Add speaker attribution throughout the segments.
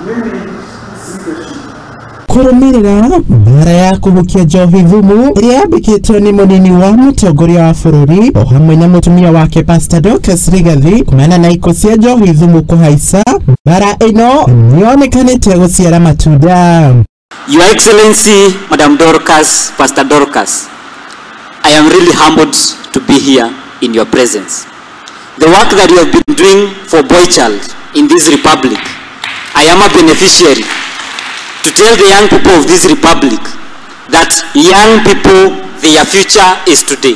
Speaker 1: Mimi leadership.
Speaker 2: Kũrũmĩrĩra mbara ya kũhukia njohi thumu ĩrĩa yambĩkĩtwo nĩ mũnini wa mũtongoria wa bũrũri o hamwe na mũtumia wake Pastor Dorcas Rigathi kumana na ikuũ cia njohi thumu kũhaica, mbara ĩno nĩyonekanĩte gũciara matunda.
Speaker 3: Your Excellency, Madam Dorcas, Pastor Dorcas, I am really humbled to be here in your presence. The work that you have been doing for boy child in this republic, I am a beneficiary to tell the young people of this republic that young people, their future is today.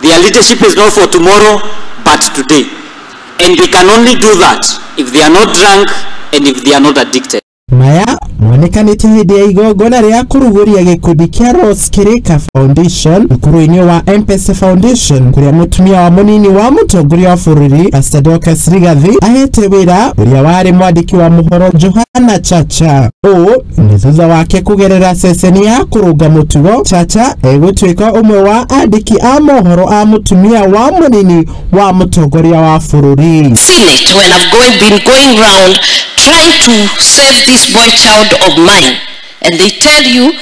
Speaker 3: Their leadership is not for tomorrow, but today. And they can only do that if they are not drunk and if they are not addicted.
Speaker 2: Maya monekanĩte hĩndĩ ya igongona rĩa kũrugũria gĩkundi kĩa Rose Kirika Foundation ũkũrũ-inĩ wa M-Pesa Foundation, kũrĩa mũtumia wa mũnini wa mũtongoria wa bũrũri Pastor Dorcas Rigathi ahete wĩra ũrĩa warĩ mwandĩki wa mohoro Johana Chacha. Ũũ nĩ thutha wake kũgerera ceceni ya kũrũnga mũtugo. Chacha egũtuĩka ũmwe wa andĩki a mohoro a mũtumia wa mũnini wa mũtongoria wa bũrũri.
Speaker 4: Seen it when I've been going round trying to save this boy child of mine, and they tell you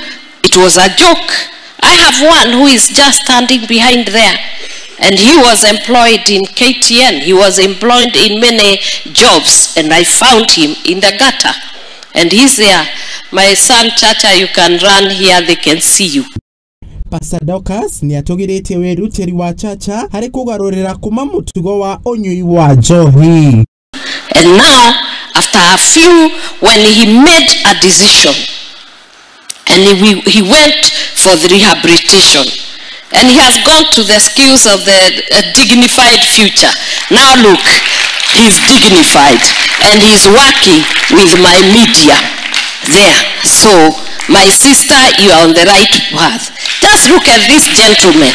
Speaker 4: it was a joke. I have one who is just standing behind there, and he was employed in KTN. He was employed in many jobs, and I found him in the gutter, and he's there. My son Chacha, you can run here, they can see you.
Speaker 2: Pastor Dorcas nĩatũgĩrĩtie wĩrutĩri wa Chacha harĩ kũgarũrĩra kuma mũtugo wa ũnyui wa njohi.
Speaker 4: And now, after a few, when he made a decision, and he went for the rehabilitation, and he has gone to the skills of the dignified future. Now look, he's dignified, and he's working with my media there. So, my sister, you are on the right path. Just look at this gentleman.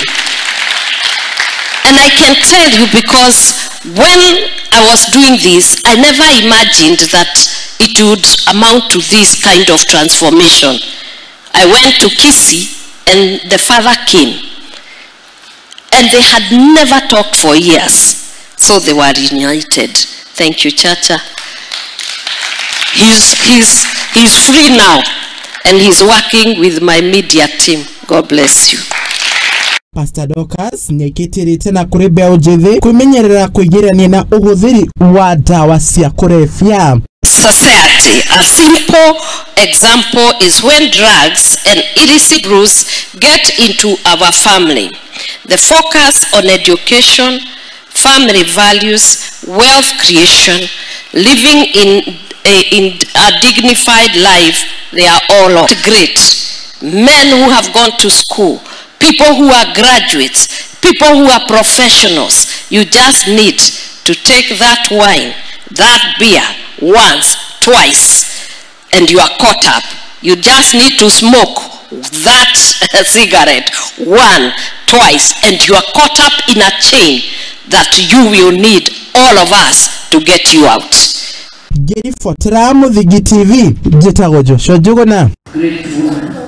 Speaker 4: And I can tell you, because when I was doing this, I never imagined that it would amount to this kind of transformation. I went to Kisii, and the father came. And they had never talked for years. So they were reunited. Thank you, Chacha. He's free now, and he's working with my media team. God bless you.
Speaker 2: Pastor Dorcas nĩekĩtĩrĩte na kũrĩ mbeũ njĩthĩ kwĩmenyerera kũingĩrania na ũhũthĩri wa ndawa cia kũrebia.
Speaker 4: Society. A simple example is when drugs and illicit brews get into our family. The focus on education, family values, wealth creation, living in a dignified life, they are all great. Men who have gone to school, people who are graduates, people who are professionals. You just need to take that wine, that beer, once, twice, and you are caught up. You just need to smoke that cigarette one, twice, and you are caught up in a chain that you will need all of us to get you out.
Speaker 2: Ngĩribotera Mũthingi TV, njĩtagwo Joshua Njũgũna.
Speaker 1: Great woman.